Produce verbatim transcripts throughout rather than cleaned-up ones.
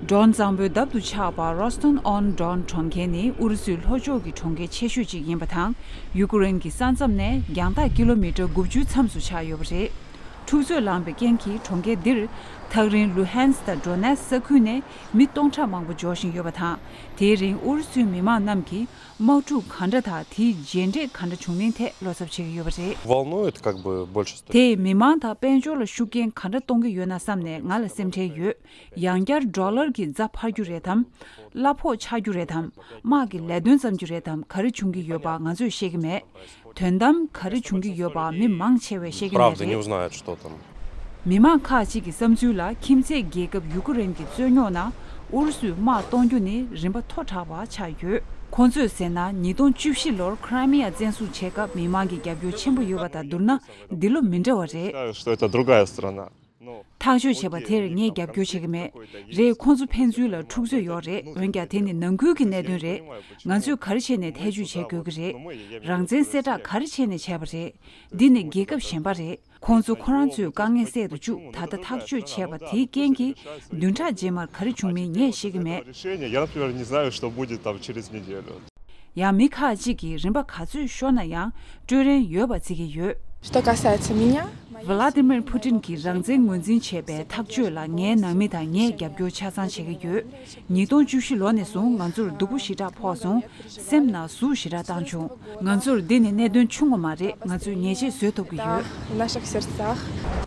Don གཙང་པོའི་འདབས་ཏུ་ཆགས་པ་Rostov-on-Don གྲོང་ཁྱེར་ནི་ཨུ་རུ་སུའི་ལྷོ་ཕྱོགས་ཀྱི་གྲོང་ཁྱེར་ཆེ་ཤོས་གཅིག་ཡིན་པ་དང་། ཡུ་ཀེ་རེན་གྱི་ས་མཚམས་ནས་རྒྱང་ཐག་ཀི་ལོ་མི་ཊར་དགུ་བཅུའི་མཚམས་སུ་ཆགས་ཡོད་པ་རེད། འཁྲུག་རྩོད་ལངས་པའི་རྐྱེན་གྱིས་གྲོང་ཁྱེར་འདིར་ཐག་རིང་Luhansk་དང་Donetsk ས་ཁུལ་ནས་མི་སྟོང་ཕྲག་མང་པོ་འབྱོར་བཞིན་ཡོད་པ་དང་། དེའི་རིང་ཨུ་རུ་སུའི་མི་མང་རྣམས་ཀྱིས་དམག་འཁྲུག་ག་འདྲ་དང་དེའི་རྗེས་འབྲས་ག་འདྲ་བྱུང་མིན་ཐད་བློ་འཚབ་བྱེད་ཀྱི་ཡོད་པ་རེད། волнует как бы больше. དེས་མི་མང་དང་དཔལ་འབྱོར་ལ་ཤུགས་རྐྱེན་ག་འདྲ་གཏོང་གི་ཡོད་ན་བསམ་ནས་ང་ལ་སེམས་ཁྲལ་ཡོད། ཡང་བསྐྱར་ཌོ་ལར་གྱི་རྫ་འཕར་རྒྱུ་རེད་དམ། གླ་ཕོགས་ཆག་རྒྱུ་རེད་དམ། དམག་གི་ལས་དོན་བརྩམ་རྒྱུ་རེད་དམ། ག་རེ་བྱུང་གི་ཡོད་པ་ང་ཚོས་ཤེས་ཀྱི་མེད། དོན་དམ་ག་རེ་བྱུང་གི་ཡོད་པ་མི་མང་ཆེ་བས་ཤེས་ཀྱི་མེད་རེད། Не узнают, что там. མི་མང་ཁག་ཅིག་གི་བསམ་ཚུལ་ལ། ཁྱིམ་མཚེས་རྒྱལ་ཁབ་ཡུ་ཀེ་རེན་གྱི་རྩོད་རྙོག་ནང་ཨུ་རུ་སུས་དམག་གཏོང་རྒྱུ་ནི་རིམ་པ་མཐོ་དྲགས་པ་ཆགས་ཡོད། ཁོང་ཚོས་ཟེར་ན། ཉིས་སྟོང་བཅུ་བཞི་ལོར་Crimea་བཙན་བཟུང་བྱེད་སྐབས་མི་མང་གི་རྒྱབ་སྐྱོར་ཆེན་པོ་ཡོད་པ་དང་བསྡུར་ན་འདི་ལོ་མི་འདྲ་བ་རེད། Считаю, что это другая страна. ཐག་གཅོད་བྱས་པ་དེར་ངས་རྒྱབ་སྐྱོར་བྱེད་ཀྱི་མེད། རེད། ཁོང་ཚོ་ཕན་ཚུན་ལ་འཁྲུག་རྩོད་ཡོད་རེད། འོན་ཀྱང་དེ་ནི་ནང་ཁུལ་གྱི་གནད་དོན་རེད། ང་ཚོས་ག་རེ་བྱས་ནས་ཐེ་བྱུས་བྱེད་དགོས་ཀྱི་རེད། རང་བཙན་གསལ་བསྒྲགས་ག་རེ་བྱས་ནས་བྱས་པ་རེད། འདི་ནི་རྒྱལ་ཁབ་གཞན་པ་རེད། ཁོང་ཚོ་ཁོ་རང་ཚོའི་དཀའ་ངལ་སེལ་དུ་བཅུག་ད་ལྟ་ཐག་གཅོད་བྱས་པ་དེའི་རྐྱེན་གྱིས་བདུན་ཕྲག་རྗེས་མར་ག་རེ་བྱུང་མིན་ངས་ཤེས་ཀྱི་མེད། Решение, я, например, не знаю, что будет там через неделю. ཡང་མི་ཁག་ཅིག་གིས་རིམ་པ་ག་ཚོད་ཤོར་ན་ཡང་སྤྲོད་རན་ཡོད་པ་བརྩི་གི་ཡོད། Что касается меня, Vladimir Putin གྱིས་རང་བཙན་ངོས་འཛིན་བྱས་པའི་ཐག་གཅོད་ལ་ངའི་ནང་མི་དང་ངས་རྒྱབ་སྐྱོར་ཆ་ཚང་བྱེད་ཀྱི་ཡོད། ཉིས་སྟོང་བཅུ་བཞི་ལོ་ནས་བཟུང་ང་ཚོར་སྡུག་པོ་ཞེ་དྲག་ཕོག་སོང་། སེམས་ནང་ཟུག་ཞེ་དྲག་བཏང་བྱུང་། ང་ཚོར་འདི་ནི་གནད་དོན་ཆུང་ངུ་མ་རེད། ང་ཚོས་ཉེས་ཆད་བཟོད་ཐུབ་ཀྱི་ཡོད། в наших сердцах.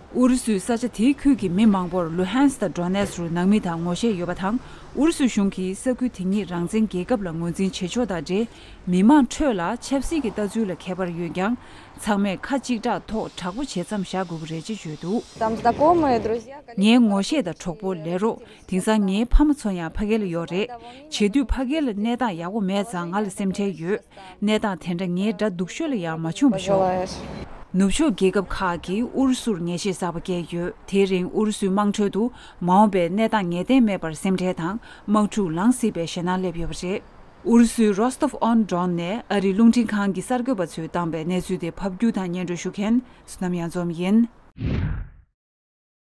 ཨུ་རུ་སུའི་ས་ཆ་དེའི་ཁུལ་གྱི་མི་མང་པོར་Luhansk་དང་Donetsk་རུ་ནང་མི་དང་ངོ་ཤེས་ཡོད་པ་དང་། ཨུ་རུ་སུ་གཞུང་གིས་ས་ཁུལ་དེ་ཉིད་རང་བཙན་རྒྱལ་ཁབ་ལ་ངོས་འཛིན་བྱེད་ཕྱོགས་དང་འབྲེལ། མི་མང་ཁྲོད་ལ་ཆབ་སྲིད་ཀྱི་ལྟ་ཚུལ་ལ་ཁྱད་པར་ཡོད་ཀྱང་། ཚང་མས་ཁ་གཅིག་གྲགས་ཐོག་དྲག་པོ་བྱེད་མཚམས་བཞག་དགོས་ཀྱི་རེད་ཅེས་བརྗོད་འདུག Там знакомые, друзья, коллеги. ངའི་ངོ་ཤེས་དང་གྲོགས་པོ། ལས་རོགས། དེང་སང་ངའི་ཕ་མ་ཚོ་ཡང་ཕ་གི་ལ་ཡོད་རེད། བྱེད་དུས་ཕ་གི་ལ་གནས་སྟངས་ཡག་པོ་མེད་ཙང་ང་ལ་སེམས་ཁྲལ་ཡོད། གནས་སྟངས་དེ་འདྲ་ངའི་དགྲ་སྡུག་ཤོས་ལ་ཡང་མ་བྱུང་བ་ཤོག་ནུབ་ཕྱོགས་རྒྱལ་ཁབ་ཁག་གིས་ཨུ་རུ་སུར་ངེས་ཤེས་གསར་པ་བསྐྱལ་ཡོད། དེའི་རིང་ཨུ་རུ་སུའི་དམངས་ཁྲོད་དུ་མ་འོངས་པའི་གནས་སྟངས་ངེས་གཏན་མེད་པར་སེམས་ཁྲལ་དང་དམག་འཁྲུག་ལངས་སྲིད་པའི་ཞེད་སྣང་སླེབས་ཡོད་པ་རེད། ཨུ་རུ་སུའི་Rostov-on-Don་ནས་ཨ་རིའི་རླུང་འཕྲིན་ཁང་གི་གསར་འགོད་པ་ཚོས་བཏང་པའི་གནས་ཚུལ་དེ་ཕབ་སྒྱུར་དང་སྙན་སྒྲོན་ཞུ་མཁན་བསོད་ནམས་གཡང་འཛོམས་ཡིན།